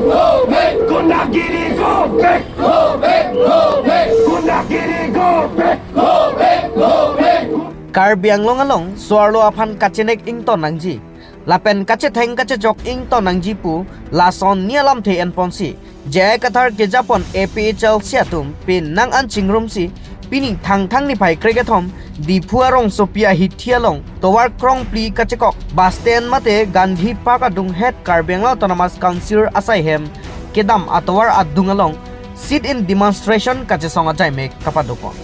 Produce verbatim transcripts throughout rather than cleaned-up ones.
Go back! Gundagiri, go back! Go back! Go back! Gundagiri, go back! Go back! Go back! Karbi Anglong along so-arlo aphan kachenek ington nangji lapen kachetheng kachechok ington nangji pu lason ni alamthe enponsi J I Kathar kejapon A P H L C atum penang an chingrumsi pini Thangthang niphai krekethom Diphu arongsopi ahithi along tovar krongphli kachekok bus stand mate Gandhi Park adunghet Karbi Anglong Autonomous Council asaihem kedam atovar adung along sit-in demonstration kachesong ajaimek kapadokon.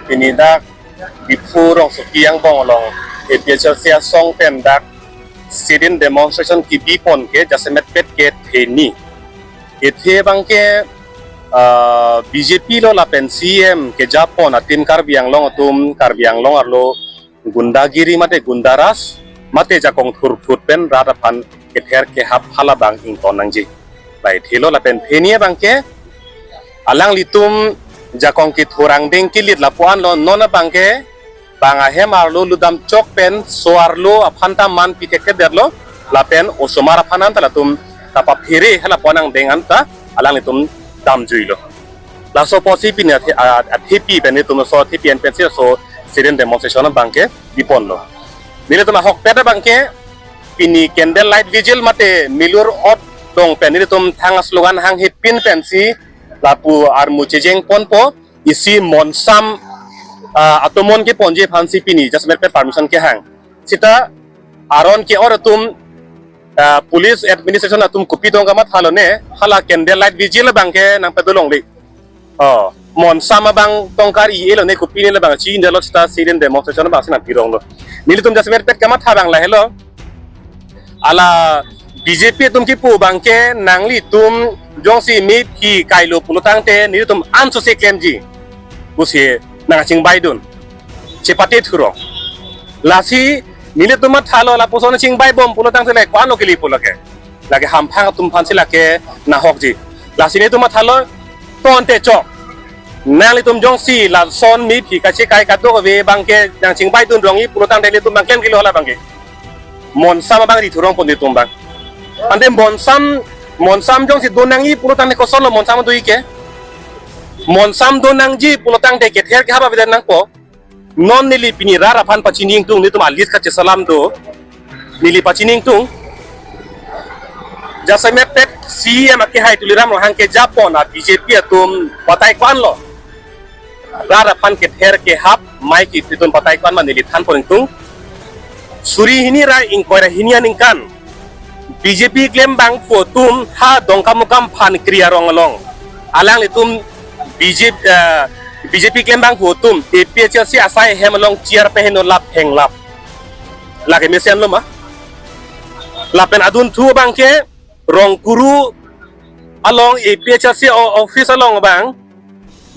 Pini dak Diphu rongsopi angbong along A P H L C asong pen dak sit-in demonstration kebipon ke jasemet pet ke theni. Kethe abangke, ah, B J P lo lapen C M kejapon atim Karbi Anglong atum, Karbi Anglong arlo gundagiri mate gundaraj mate jakong thurphut pen rat aphan kether kehap halabang ington nangji. Lahai thelo lapen theni abangke alanglitum jakong kethur angdeng kelit lapu-an lo, non abangke bang ahem arlo ludam chok pen so-arlo aphan ta man pithekthe detlo lapen osomar aphan anta latum kapaphere halapu-an angdeng anta alanglitum damjuilo. Laso apotsi pini athe-, a-, athepi pen itum so athepi en pensi so sit-in demonstration abangke biponlo. Nelitum ahokpet abangke pini candle light vigil mate milur ot dong pen nelitum thang aslogan hanghe pin pensi lapu armu chejeng ponpo, isi monsam, ah, atomon keponji aphansi pini jasemet pet permission kehang. Sita aron ke-or atum, ah, police administration atum kopi dong kamathalo ne, hala candle light vigil abangke nangpado longle. Oh, monsam abang tongkar i-e lo ne, kopi ne labang chi-indalo sita sit-in demonstration abangsi nangpironglo. Nelitum jasemet pet kamatha abang lahelo. Ala B J P atum kipu abangke nanglitum jongsi mephi kailo pulotangte nelitum ansose klemji pusi nangchingbaidun. Chepate thurong. Lasi nelitum mathalo lapuson chingbaibom pulotangte le ko-anlo kili pulo ke. Lake hamphang atum aphansi lake nahokji. Lasi nelitum mathalo tonte chok. Nanglitum jongsi lason mephi kachekai kadokave abangke nangchingbaidun rongji pulotangte nelitum abang klem kilo hala abangke. Monsam abang ri thurongpon nelitum abang. Ante monsam, monsam jongsi do nangji pulotangte kosonlo monsam do-i ke. Monsam do nangji pulotangte kether kehap avedet nangpo. Non neli pini rat aphan pachini ingtung, nelitum a-list kachesalam do. Neli pachini ingtung. Jasemet pet C E M akehai Tuliram Ronghang kejapon a-B J P atum batai ko-anlo. Rat aphan kether kehap mai ke itum batai ko-an ma neli thanpon ingtung. Suri hini ra ingkoi ra hini aningkan B J P klembangphu atum ha Dongkamukam Phankri arong along. Alanglitum B J P, eh, B J P klembangphu atum A P H L C asaihem along chair peheno lap henglap. Lake mesenlo ma. Lapen adunthu abangke Rongkuru along A P H L C o-, office along abang.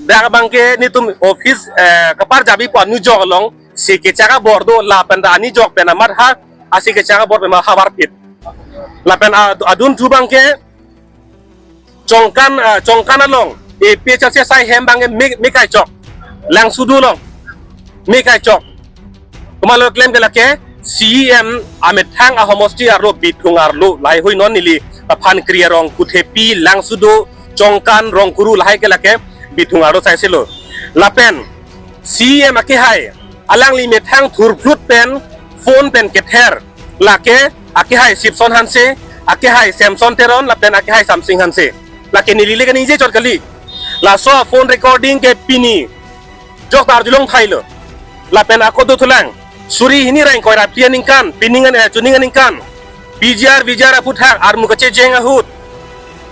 Dak abangke nelitum office, eh, kaparjap-i pu anujok along si kechak abor do lapen ta anujok pen amat ha, asi kechak abor pen ma havar pit. Lapen a-, adunthu abangke Chongkan, ah, Chongkan along A P H L C asaihem abangke me, me kaichok. Langsudu along me kaichok. Komatlo klem ke lake C E M amethang ahomosti arlo Bithung arlo lahai hui non neli aphan Kriarong Kuthepi Langsudu Chongkan Rongkuru lahai ke lake Bithung arlo saisilo. Lapen C E M akehai alangli methang thurphlut pen phone pen kether lake akehai Sipson Hanse, akehai Samson Teron lapen akehai Samsing Hanse. Lake neli le kaningje chot kali. Laso phone recording ke pini jok ta arjulong thailo. Lapen ako dothulang. Suri hini ra ingkoi ra phli aningkan, pining an, eh, chuning aningkan. B G R, V G R aphuthak, armu kachejeng ahut.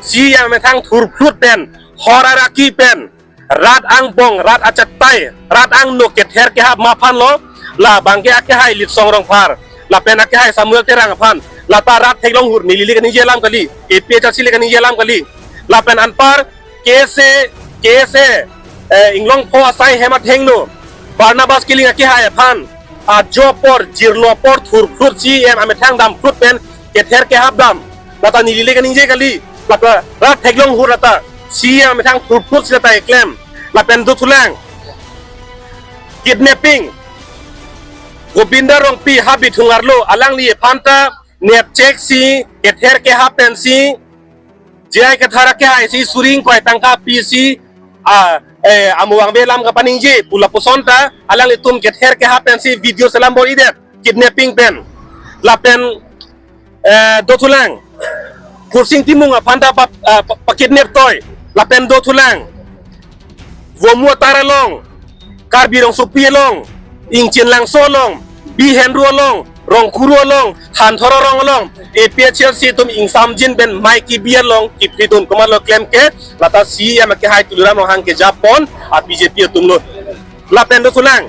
C E M amethang thurphlut pen, hor araki pen, rat angbong, rat achatai, rat angno kether kehap ma aphanlo, la abangke akehai Litsong Rongphar, lapen akehai Samuel Terang aphan, lata rat theklong hur neli le kaningje alam kali, A P H L C le kaningje alam kali. Lapen anpar K S A, K S A, eh, Inglongpho asaihem athengno, Barnabas Killing akehai aphan, ajo apor, jirlo apor, thurphlut C E M amethang damphlut pen, kether kehap dam. Lata neli le kaningje kali, lata rat theklong hur lata, C E M amethang thurphlut si lata eklem. lapen dothulang kidnapping. Gobinda Rongpi ha Bithung arlo, alangliphan ta nepchek si, kether kehap pensi, J I Kathar akehai si suri ingkoi tangka pisi, a, eh, amu vangve alam kapaningje pu lapuson ta alanglitum kether kehap pensi video selam bor-idet, kidnapping pen. Lapen, eh, dothulang Khursing Timung aphan ta pa, ah, pa, pakidnap toi. Lapen dothulang Vomu atar along, Karbi Rongsopi along, Ingchin Langso along, Bi Henru along, Rongkuru along, Hanthor arong along, A P H L C atum ingsamjin pen mei kebi along kiphridun, komatlo klem ke, lata C E M akehai Tuliram Ronghang kejapon a B J P atum lo. Lapen dothulang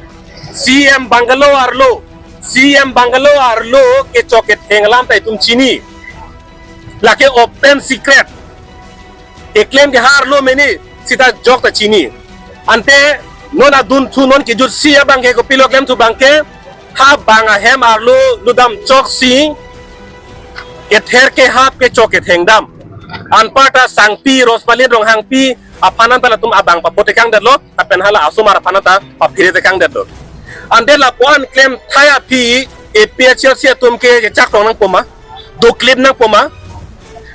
C E M bungalow arlo, C E M bungalow arlo kechok ketheng alam ta itum chini. Lake open secret. Keklem ke ha arlo mene sita jok ta chini. Ante non adunthu, non kejutsi abang ke kopilo klemthu abang ke, ha bang ahem arlo lutdam chok si kether kehap kechok ketheng dam. Anparta Sangpi Rosmalin Ronghangpi aphan anta latum abang papo tekang detlo, lapen hala asomar aphan anta paphere tekang detlo. Ante lapu-an klem thai aphi A P H L C atum ke chak rong nangpo ma, doklip nangpo ma.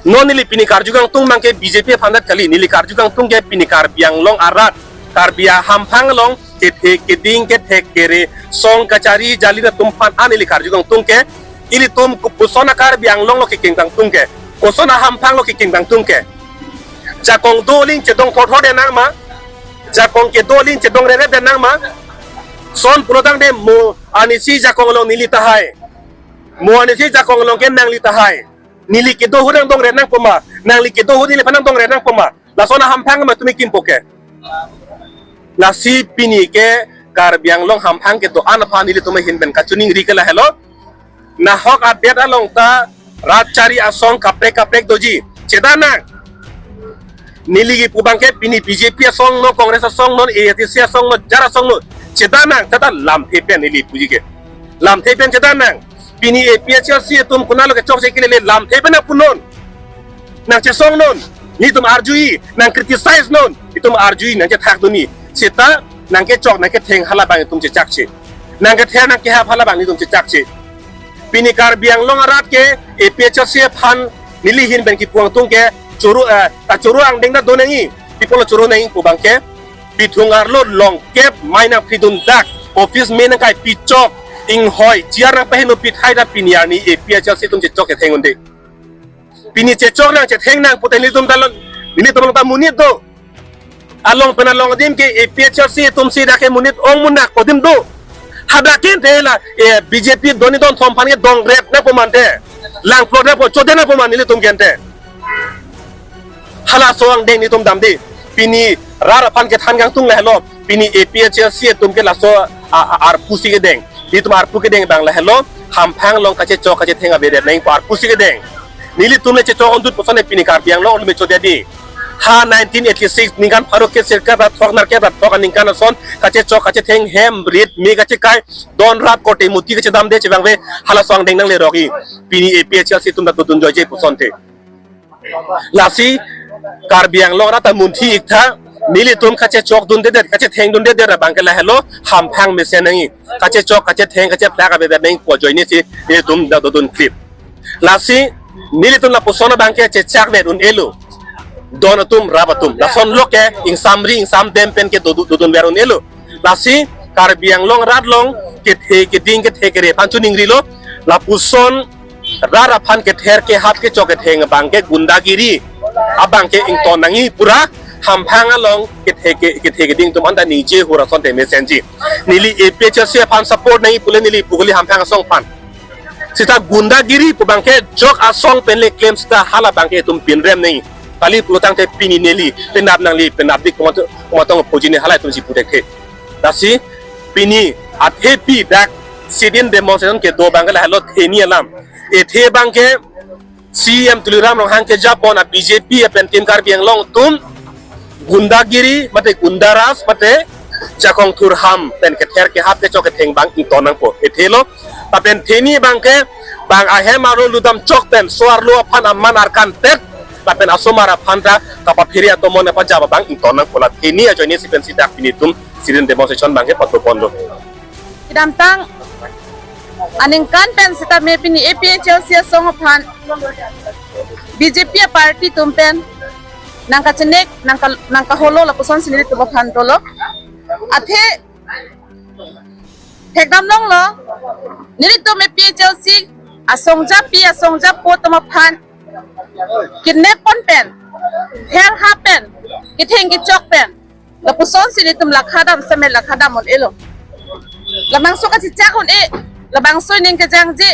Non neli pini karju kangtung abang ke B J P aphan det kali, neli karju kangtung ke pini Karbi Anglong arat, Karbi ahamphang along kethe keding kethek kere song kachari jali atum aphan an neli karju kangtung ke, ilitum kopuson a Karbi Anglong lo kekeng kangtung ke, koson ahamphang lo kekeng kangtung ke. Jakong do aling chedong thotho de nang ma, jakong kedo aling chedong rere de nang ma. Son pulo tangte mo anisi jakong along neli tahai, mo anisi jakong along ke nangli tahai. Neli kedo ahut nangdongre nangpo ma, nangli kedo ahut neliphan nangdongre nangpo ma. Lason ahamphang ma tumi kimpo ke. Lasi pini ke Karbi Anglong hamphang kedo-an aphan nelitum ahin pen kachiningri ke lahelo. Nahok adet along ta rat chari asong kaprek kaprek doji. Chedan nang. Neli kipu abang ke pini B J P asong no, Congress asong no, A I C C asong no, jar asong no, chedan nang, tata lamthe pen neli puji ke. Lamthe pen chedan nang. Pini A P H L C atum konatlo kechokche kelele, lamthe pen nangpunon. Nangchesongnon, nelitum arjui, nang criticize non, itum arjui, nangchethak dunji. Seta nangkechok nangketheng halabang itum chechakche. Nangkether nangkehap halabang nelitum chechakche. Pini Karbi Anglong arat ke A P H L C aphan neli ahin pen kipu kangtung ke choro, eh, ta choro angdeng ta do nangji. Pi apotlo choro nangji pu abang ke, Bithung arlo longkep mei nangphridun dak, office mei nangkai pichok, inghoi chair nangpaheno pithai ta pini arni A P H L C atum chechok chetheng un-e. Pini chechok nang chetheng nang pute nelitum ta lo, nelitum ta monit do. Along pen along adim ke A P H L C atum si dak ke monit ong mun dak adim do. Hadak ke ante la, eh, B J P doni don thom aphan ke dongrep nangpo ma ante. Langplot nangpo, chode nangpo ma nelitum ke ante. Halaso angdeng nelitum damde. Pini rat aphan kethan kangtung lahelo. Pini A P H L C atum ke laso a, a, arpu si kedeng. Nelitum arpu kedeng abang lahelo, hamphang along kachechok kachetheng avedet nangpo arpu si kedeng. Nelitum le chechok ondut puson e pini Karbi Anglong arum me chodedi. Ha nineteen eighty-six ningkan pharo kep sirkep ra thok, nerkep ra thok aningkan ason kachechok kachetheng, hem rit me kachekai, don rat korte muti kachedamde chevangve, halaso angdeng nanglerok-i. Pini A P H L C atum ta dodun joije puson te. Lasi Karbi Anglong arat ta munthi iktha, nelitum kachechok dundedet, kachetheng dundedet abang ke lahelo, hamphang mesen nangji. Kachechok kachetheng kacheplak avedet nangpo ajoine si nelitum ta dodun klip. Lasi nelitum lapuson abang ke chechak vet un-elo. Don atum rap atum. Lason lo ke ingsamri ingsamdem pen ke dodu-, dodun ver un-elo. Lasi Karbi Anglong arat along kethe keding kethe kere aphan chiningrilo. Lapuson rat aphan kether kehap kechok ketheng abang ke gundagiri abang ke ington nangji pura, hamphang along kethe ke, kethe keding atum anta ningje hur asonte mesenji. Neli A P H L C aphan support nangji pule neli pu kali, hamphang asong aphan. Seta gundagiri pu abang ke jok asong pen le klem seta halabang ke itum pinrem nangji. Kali pulo tangte pini neli penap nangli penapdik komat-, komatong puji ne halai atum si pu thekthe. Lasi pini athepi dak sit-in demonstration kedo abang ke lahelo theni alam. Ethe abang ke C E M Tuliram Ronghang kejapon a B J P pen Team Karbi Anglong atum gundagiri mate gundaraj mate jakong thurham pen kether kehap kechok ketheng abang ington nangpo. Ethe lo, lapen theni abang ke bang ahem arlo lutdam chok pen so arlo aphan aman arkan tet lapen asomar aphan ta kapaphere atomon apajap abang ington nangpo, la hini ajoine si pensi dak pini itum sit-in demonstration abangke pado ponlo. Kedamtang aningkan pen sitame pini A P H L C asong aphan B J P aparty atum pen nangkachenek, nangka, nangkaholo lapuson si nelitum aphan dolo. Athe thekdam longlo, nelitum A P H L C asong japi, asong japo atum aphan kidnap pon pen, hel ha pen, ketheng kechok pen, lapuson si nelitum lakha dam sitame lakha dam un-elo. Labangso kachechak un-e, labangso ining kejangje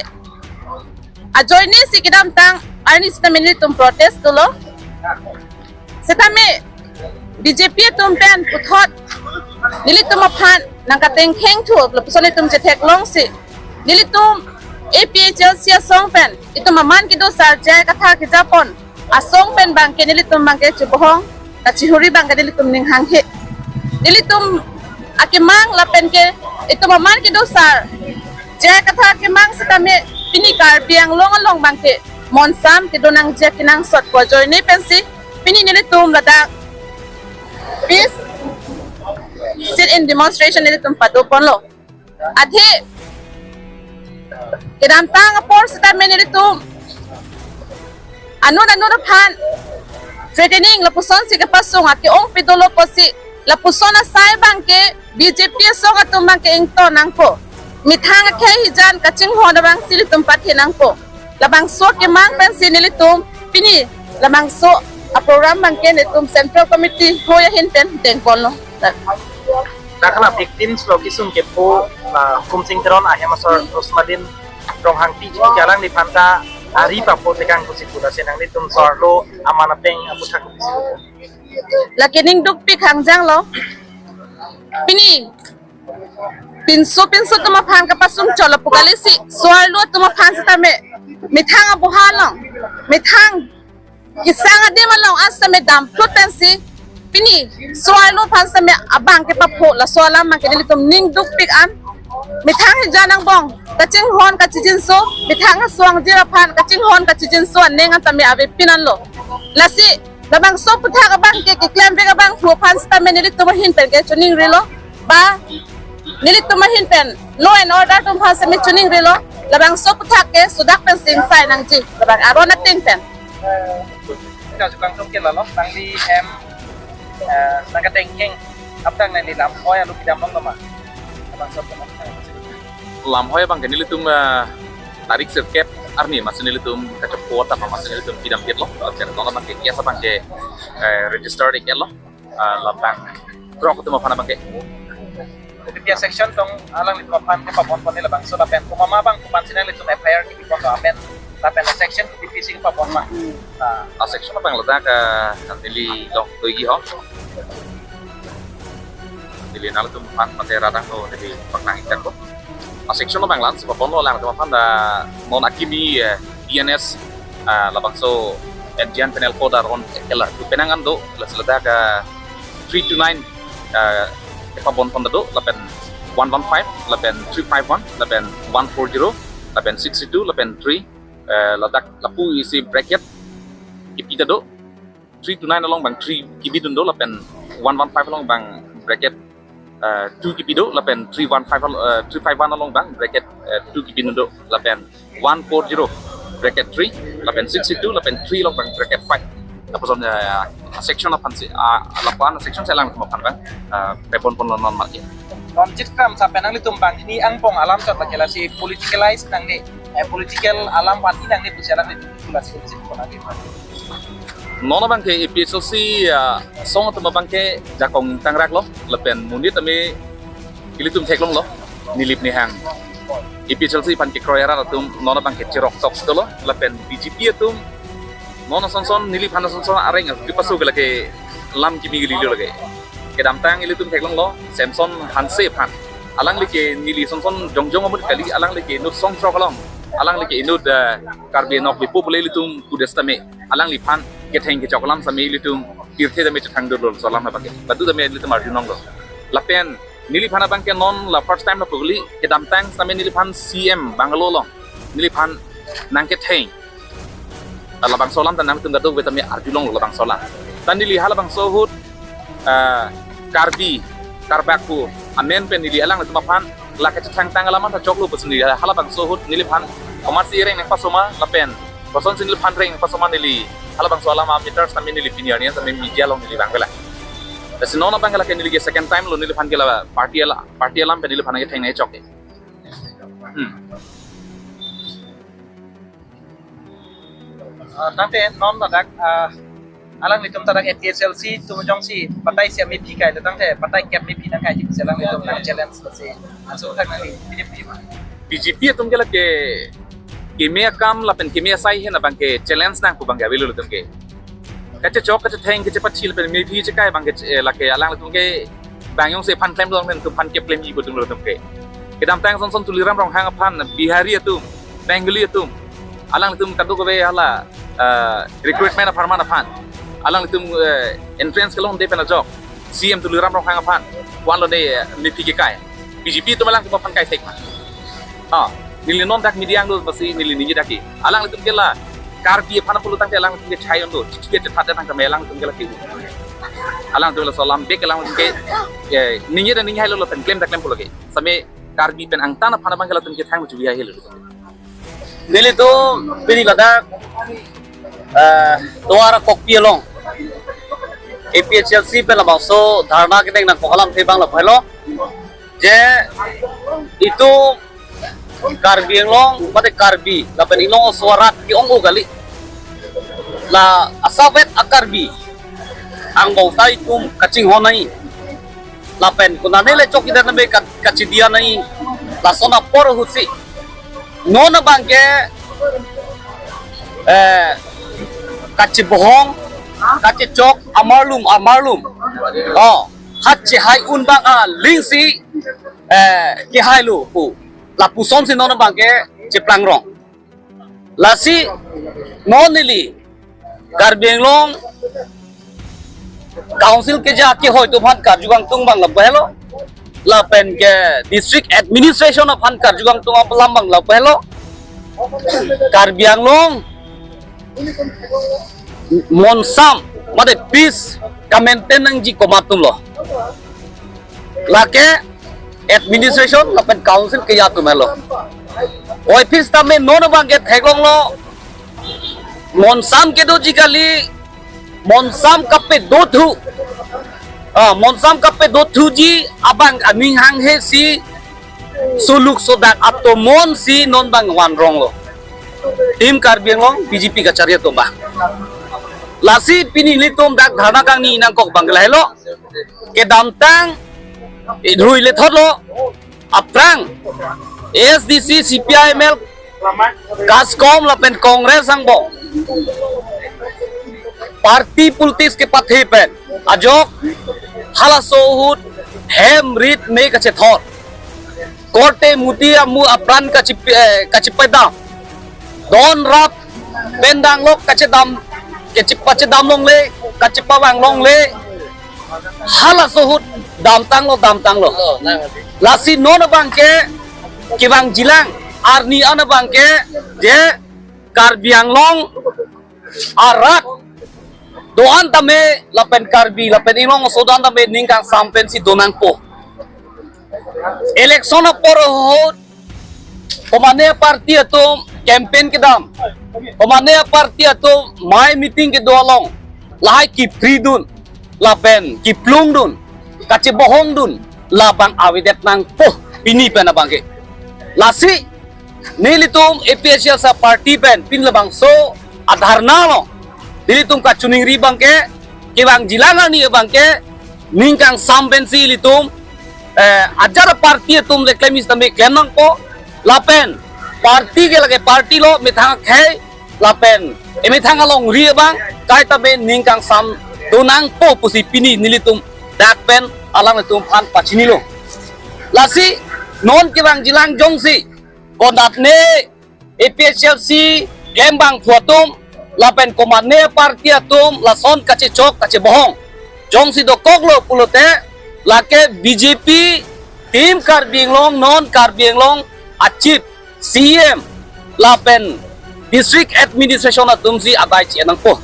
ajoine si kedamtang arni sitame nelitum protest dolo. Sitame B J P atum pen puthot nelitum aphan nangkatengkheng thu lapuson itum chetheklong si, nelitum A P H L C asong pen itum aman kedo sar J I Kathar kejapon asong pen abangke nelitum abangke chebohong kachihuri abangke nelitum ning hanghe. Nelitum akemang lapen ke itum aman kedo sar J I Kathar kemang sitame pini Karbi Anglong along abangke monsam kedo nangji akenangsot pu ajoine pensi pini nelitum ladak peace sit-in demonstration nelitum pado ponlo. Athe kedamtang apor sitame nelitum anut anut aphan threatening lapuson si kepasung ake-ong pidolo pusi, lapuson asai abangke B J P asong atum abangke ington nangpo. Methang akhei hijan kachinghon abang si nelitum pathe nangpo. Labangso kemang pensi nelitum pini labangso aprogram abangke nelitum Central Committee hoi ahin pen dengponlo. Dakhala victims lo kisung kepu, ah, Hukum Sing Teron ahem asor Rosmalin Ronghangpi, alangliphan ta ari papo tekang pusi pu, lasi nanglitum so-arlo aman apeng aputhak pusi pu. Lake ning dukpik hangjanglo. Pini pinso pinso atum aphan kapasung chot lapu kali si, so-arlo atum aphan sitame methang aboha along, methang kesang adim along an sitame damphlut pensi pini so-arlo aphan sitame abang kepapho, laso alam abangke nelitum ning dukpik an. Methang hijan angbong kachinghon kachijinso, methang asong jir aphan kachinghon kachijinso aning an tame avepin anlo. Lasi labangso aputhak abangke keklem vek abang thu aphan sitame nelitum ahin pen ke choningrilo, ba nelitum ahin pen law and order atum aphan sitame choningrilo. Labangso aputhak ke sudak pensi ingsai nangji labang aron ateng pen. Kachukang tum ke lalo, nangli hem, eh, nangkatengkheng aptang nangli lamhoi alu pidam longlo ma? Labangso aputhak. Lamhoi abangke nelitum, eh, tarik sirkep arni masi nelitum kachepot apa masi nelitum pidam pitlo. Kachepot abangke case abangke, eh, register iketlo. Ah, labang throk atum aphan abangke. Kopi pi asection tong alanglitum aphan kepabon pon labangso lapen komat ma abang komatsi nanglitum F I R kepi pon lapen lapen asection kopi pi si kepabon ma? Ah, asection abang ladak, ah, neli long toigi ho. Neli nanglitum aphan mate radang lo neli paklang ikan ko. Asection abang la-an si paponlo, alanglitum aphan ta non akimi, eh, P N S, ah, labangso N G N Penal Code aron kelar tu penang an do, lasi ladak, ah, three two nine, ah, kepabon pon ta do, lapen one one five, lapen three five one, lapen one four zero, lapen six two, lapen three, eh, ladak lapu isi bracket kipi ta do. Three two nine along abang three kibidun do, lapen one one five along abang bracket, eh, two kipi do, lapen three one five al-, eh, three five one along abang bracket, eh, two kibidun do, lapen one four zero bracket three, lapen six two, lapen three along abang bracket five. Lapuson, eh, section aphan si, ah, lapuan section si alanglitum aphan abang, eh, pepon ponlo non market. Non chit kram sa pen nanglitum banghini angbong alam chot lake lasi politicalize nangne, eh, political alam party nangne pusi alanglitum lasi chit kram nangne. Non abangke A P H L C, ah, asong atum abangke jakong tangrak lo, lapen monit tame ilitum theklonglo, Nilip Nihang. A P H L C aphan kekroi arat atum non abangke chirok tok dolo, lapen B J P atum non ason son, neliphan ason son areng kepaso ke lake lam kimi ke lilo lake. Kedamtang ilitum theklonglo, Samson Hanse aphan. Alangli ke neli ason son jongjong amonit kali, alangli ke inut song throk along, alangli ke inut, eh, Karbi Anglong Bipo pule ilitum kudes tame, alangliphan ketheng kechok alam sitame ilitum pirthe tame chethang dolo, so alam abangke. Badu tame ilitum arjulonglo. Lapen neliphan abangke non la first time lapu kali, kedamtang sitame neliphan C M bungalow along neliphan nangketheng Labangso alam ta nangtum kadokave tame arjulonglo labangso alam. Ta neli halabangso ahut, ah, Karbi, Karbak pu amen pen neli alanglitum aphan la kachethangtang alam anta choklo pusi neli halabangso ahut neliphan komatsi reng nangpasoma lapen kosonsi neliphan reng nangpasoma neli halabangso alam a-matters tame neli pini arni an tame media along neli vangvela. Lasi non abang ke lake neli ke second time lo neliphan ke la party ala, party alam pen neliphan ke theng nangchok ke. Hmm. Ah, tangte non ladak, ah, alanglitum ta dak A P H L C atum jongsi batai isi amephi kailo tangte batai kep mephi nangkai ji pusi alanglitum nang challenge pusi. Laso athak nangli B J P ma? B J P atum ke lake keme akam lapen keme asai ahin abang ke challenge nang pu abang ke avelo atum ke. Kachechok, kachetheng, kachepachil pen mephi chekai abang ke, eh, lake alanglitum ke bang jongsi aphan klemlo pen atum aphan kep klemji pu atumlo atum ke. Kedamtang sonson Tuliram Ronghang aphan Bihari atum, Bengali atum, alanglitum kadokave hala, eh, recruitment apharman aphan alanglitum, eh, entrance kelongde pen ajok C M Tuliram Ronghang aphan vanlo de, eh, mephi kekai. B J P atum alangtum aphan kaithek ma? Ah, neli non dak media anglo pusi neli ningje dak ke. Alanglitum ke la Karbi aphan pulo tangte alanglitum ke chai undo. Chichi ke chethat tang kami alanglitum ke la ke. Alanglitum laso alam bek alanglitum ke, eh, ningje ta ningje lo lapen klem ta klem pulo ke. Same Karbi pen angtan aphan abang ke latum ke thang chubi hai lo. Nelitum pini ladak, eh, Tovar Kokpi along A P H L C pen labangso dharna kedeng nangkok alamthe abang lapu helo. Je itum Karbi Anglong, mate Karbi, lapen Inglong aso arat ke-ong-o kali. La asavet a-Karbi angbong ta itum kachinghon nangji. Lapen konane le chokidar nangbe ka-, kachidiya nangji. Lason apor ahutsi non abang ke, eh, kachebohong, kachechok, amarlum, amarlum. Oh, hat chehai un abang aling si, eh, kehailo pu. Lapuson si non abang ke cheplangrong. Lasi non neli Karbi Anglong Council keja kehoi atum aphan karju kangtung abang lapu helo. Lapen ke District Administration aphan karju kangtung alam abang lapu helo. Karbi Anglong monsam, mate peace kamaintain nangji komat atumlo. Lake administration lapen council keja atum helo. Oi, peace tame non abang ke theklonglo. Monsam kedoji kali, monsam kapedothu. Ah, monsam kapedothuji abang aning hanghe si suluk sodak atomon si non abang vanronglo. Team Karbi Anglong B J P kachari atum abang. Lasi pini nelitum dak dharna kangni nangkok abang ke lahelo. Kedamtang, eh, rui lethotlo, aphrang A S D C, C P I M L, KASCOM lapen Congress angbong party politics kepathe pen ajok halaso ahut hem rit me kachethor. Korte muti amu apran kachip-, eh, kachipaidam. Don rap pendang lok kachedam, kachipachedam longle, kachipavang longle. Halaso ahut damtanglo, damtanglo. Lasi non abang ke kevangjilang arni an abang ke je Karbi Anglong arat do-an tame lapen Karbi lapen Inglong aso do-an tame ning kangsam pensi donangpo. Election apor ahut komane party atum campaign kedam, komane party atum mei meeting kedo along lahai kipridun lapen kiplungdun, kachebohongdun, labang avedet nangpo pini pen abang ke. Lasi nelitum A P H L C party pen pini labangso adharna lo nelitum kachiningri abang ke, kevangjilang arni abang ke ning kangsam pensi ilitum, eh, ajat party atum le klem sitame klem nangpo, lapen party ke lake party lo, methang akhei lapen emethang alongri abang kaita pen ning kangsam donangpo pusi pini nelitum dak pen alanglitum aphan pachinilo. Lasi non kevangjilang jongsi konatne A P H L C klembangphu atum lapen komane party atum lason kachechok kachebohong jongsi dokoklo pulote, lake B J P team Karbi Anglong, non Karbi Anglong a-chief, C M lapen district administration atum si adai chi nangpo.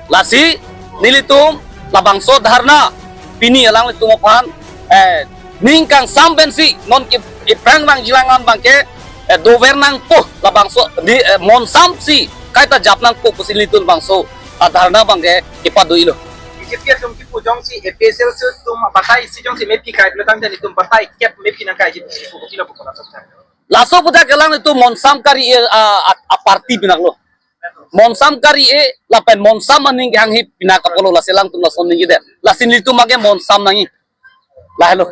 Lasi nelitum labangso dharna pini alanglitum aphan, eh, ning kangsam pensi non ke iprangrang jilang an abangke, eh, dover nangpo, labangso di, eh, monsam si kaita jap nangpo pusi nelitum bangso adharna abangke kepado-ilo. B J P atum kipu jongsi A P H L C atum batai isi jongsi mepi kai, metang dan itum batai kep mepi nangkai ji pusi kipu kopilo pukona soksa. Laso puthak alanglitum monsam kari, eh, a, a, a party pinaklo. Monsam kari-e lapen monsam aning kehang hi pinak apotlo, lasi alangtum lason ningjedet. Lasi nelitum abangke monsam nangji. Lahelo.